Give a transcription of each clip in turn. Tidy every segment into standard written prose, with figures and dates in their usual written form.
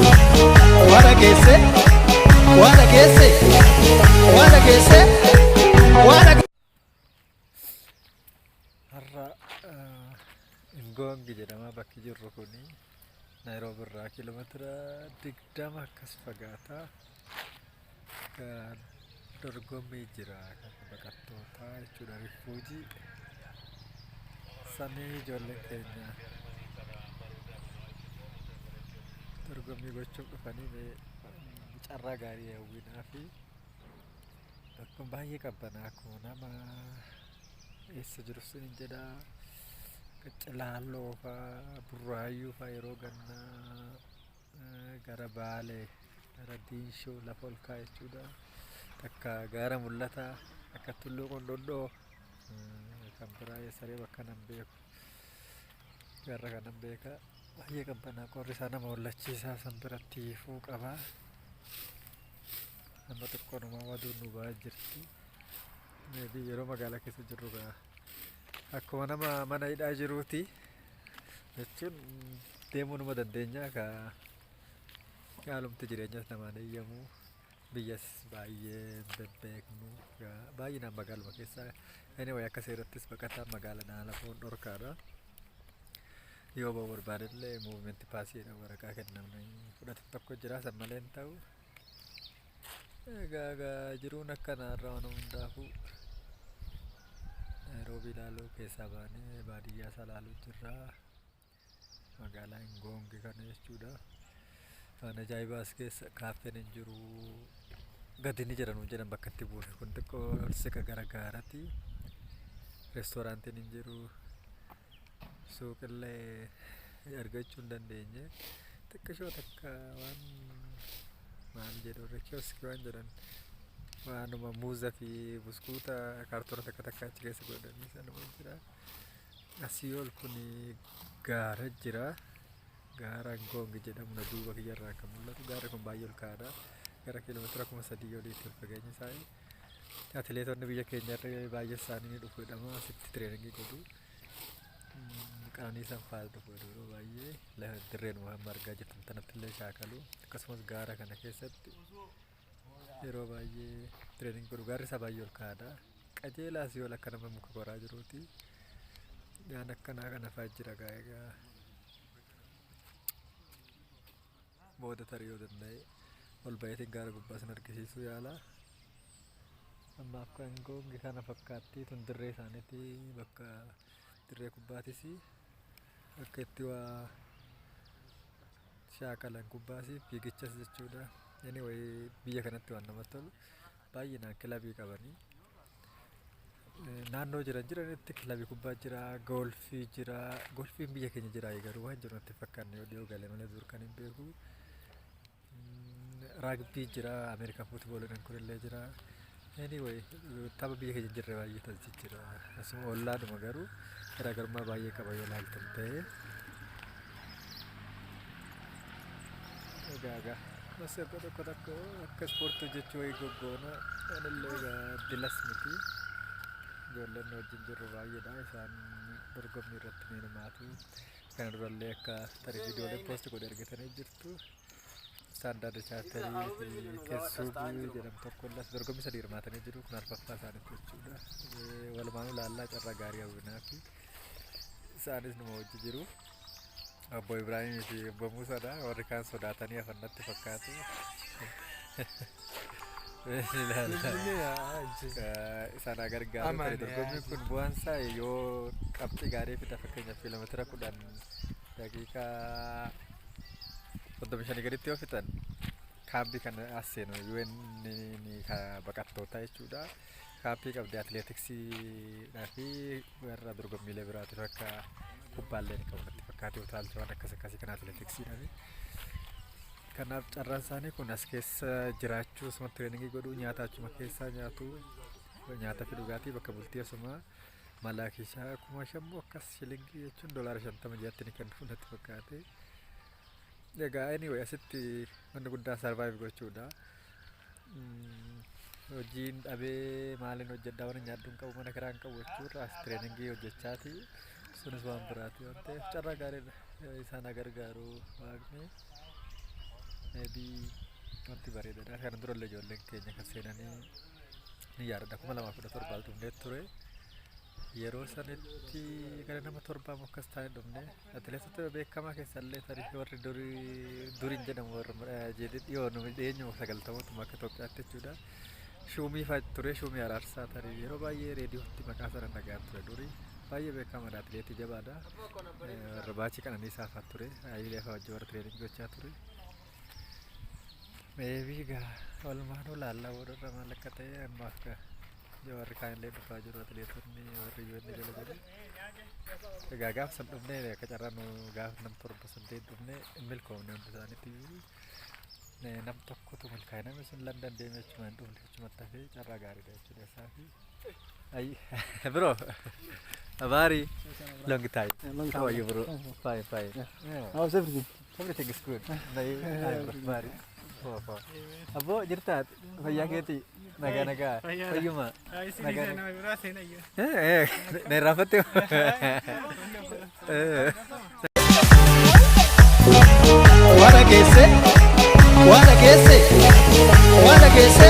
Waa dhageesse? Waa dhageesse? Waa dhageesse? Waa dhageesse? Har'a Ngoongi jedhama bakki jirru kuni Naayiroobi irraa kiiloomeetira 20 akkas fagaata. Dorgommii jira kan baqattootaa jechuudha rifuujii. Sanii ijoolleen keenya dorgommii gochuuf dhufanii mee carraa gaarii hawwinaa fi bakka baay'ee qabbanaa akkuma nama eessa jiru sin jedha. Cilaalloo faa Burraayyuu faa yeroo gannaa gara Baalee gara Diinshoo lafa ol kaa'e jechuudha. Takka gaara mul'ataa akka Tulluu Qondhodhoo kan biraa eessaree bakka nan beeku. Gaarra kanan beeka. Baay'ee qabbanaa qorri isaa nama hollachiisaa san biratti ifuu qaba. Nama xiqqoodhuma aduun nu ba'aa jirti. Maybe yeroo magaalaa keessa jirru gaa akkuma nama mana hidhaa jiruuti jechuun deemuu numa dandeenya ka haalumti jireenyas namaan eeyyamu biyyas baay'ee hin bebbeeknu baay'inaan magaaluma keessa. Anyway, akka seerattis baqataan magaala naalafuun dhorkaadha. Yoo ba'uu barbaadellee movement pass jedhamu waraqaa kennamne fudhate tokko jira, san malee hin ta'u. Egaa jiruun akkana irra waan hundaafuu Naayiroobii ilaaluu keessaa baanee baadiyyaa isaa ilaaluu jirra. Magaalaa Ngoongi kana jechuudha. Waan ajaa'ibaa as keessa kaaffeen hin jiru. Gadi ni jedhan jedhan bakka itti buune kun xiqqoo ol siqa gara gaaraati. Reestooraantiin hin jiru. Suuqillee argachuu hin dandeenye. Xiqqishoo takka waan maal jedhu irra kioskii waan jedhan waanuma muuza fi buskuuta kaartoona takka takka achi keessa godhanii sanuma jira. Asii ol kun gaara jira. Gaara Ngong jedhamu na duuba kiyyarraa kan mul'atu. Gaarri kun baay'ee ol ka'aadha. Gara kiiloomeetira 3000 oliitti ol fageenya isaa. Atileetonni biyya keenyarra baay'ee isaanii ni dhufu jedhama. Asitti training godhu. Qananiisaan fa'aa dhufu yeroo baay'ee dirreenuma amma argaa jirtan tanatti illee shaakalu. Akkasumas gaara kana keessatti yeroo baay'ee training godhu. Gaarri isaa baay'ee ol ka'aadha. Qajeelaa asii ol akka nama muka koraa jiruuti. Waan akkanaa kana fa'aa jira egaa. Booda tarii yoo danda'e ol baheetiin gaara gubbaa sin argisiisuu yaala. Ammaaf kan Ngoongi kana fakkaatti. Tun dirree isaaniiti, bakka dirree kubbaatis, bakka itti waa shaakalan kubbaas fiigichas jechuudha. Anyway, biyya kanatti waan namatti tolu baay'inaan kilabii qabanii naannoo jiran jiranitti kilabii kubbaa jira, goolfii jira. Goolfiin biyya keenya jira garuu waan jiru natti fakkaanne, yoo dhiyoo galee malee dur kan hin beeku. Rugby jira, Ameerikaan footballiidhaan kunillee jira. Anyway, tapha biyya keenya jirre baay'ee tas jira. Asuma ollaadhuma garuu garaagarummaa baay'ee qaba yoo ilaaltan ta'e. Egaa Masa tokko tokko akka ispoortii hojjechuu wayii goggoona. Anillee egaa dilas miti. Ijoolleen wajjin jirru baay'eedha. Isaan dorgommii irratti ni hirmaatu. Kana durallee akka tarii viidiyoolee post godhe argatanii jirtu. Standard Chartered fi Keessuubii jedhamu tokko illee dorgommii sadii hirmaatanii jiru. Kun arfaffaa isaaniitti jechuudha. Walumaanuu ilaallaa carraa gaarii hawwinaa fi isaanis numa wajji jiru. Obbo Ibraahimii fi Obbo Muusaadha. Warri kaan sodaatanii hafan natti fakkaatu. Isaan haa gargaaru. Tarii dorgommiin kun bu'aan isaa yoo qabxii gaarii fida, fakkeenyaaf kiiloomeetira 10 daqiiqaa 35 gaditti yoo fixan kaampii kana as seenu, UN baqattootaa jechuudha. Kaampii qabdi atileetiksii fi warra dorgommiilee biraatiif, akka kubbaallee ni qabu natti fakkaate, utaalcha waan akkas akkasii kan atileetiksiidhaani. Kanaaf carraan isaanii kun as keessa jiraachuu, asuma training godhuu, nyaata achuma keessaa nyaatu, nyaata fi dhugaatii, bakka bultii asuma malaakishaa 5,000 akkas shilingii jechuun $50 ji'atti ni kennu natti fakkaate. Egaa anyway, asitti wanni guddaan survive gochuudha. Hojiin dhabee maaliin hojjedhaa, waan nyaadhu hin qabu, mana kiraa hin qabu jechuurra as training hojjechaati. Sunis waan biraati waan ta'eef carraa gaariidha. Isaan haa gargaaru waaqni. Maybe wanti bareedaadha. Kana dura illee ijoolleen keenya kan seenanii ni yaadadha. 2017 dhufnee ture. Yeroo sanitti gara nama torbaa akkas taa'ee dhufne. Atileetota beekamaa keessaa illee tarii warri durii duriin jedhamu warra jedhee dhiyoo nu dhiyeenyuma 90mootuma akka Itoophiyaatti jechuudha. Shuumii fa'aa ture, Shuumii Araarsaa tarii yeroo baay'ee reediyootti maqaa sana dhagaan ture durii. Baay'ee beekamaadha, atileetii jabaadha. Warra baachii Qananiisaa fa'aa ture. Hayilee fa'aa wajjin warra training gochaa ture. Maybe gaa walumaanuu laallaa boodarra maal akka ta'e ammaaf gaa warri kaan illee dhufaa jiru, atileetonni warri UN jala jiru. Egaa gaaf san dhufnee akka carraa nu gaaf nam torba saddeet dhufnee hin milkoofne hundi isaaniitti iyyuu. Nam tokkotu milkaa'e, namni sun London deemee achuma hin dhufne, achumatti hafee. Carraa gaariidha jechuudha isaa fi. Ayi bro, habari? Long time. How are you, bro? Fine, fine. Yeah. How's everything? Everything is good. Hi, bro. Habari? Poa, poa. Abbo, jirta? Fayyaa keeti? Nagaa, nagaa. Fayyuma. Nagaa. Eh, eh, na irraanfatte. Eh. Waan dhageesse, waan dhageesse, waan dhageesse,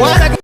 waan.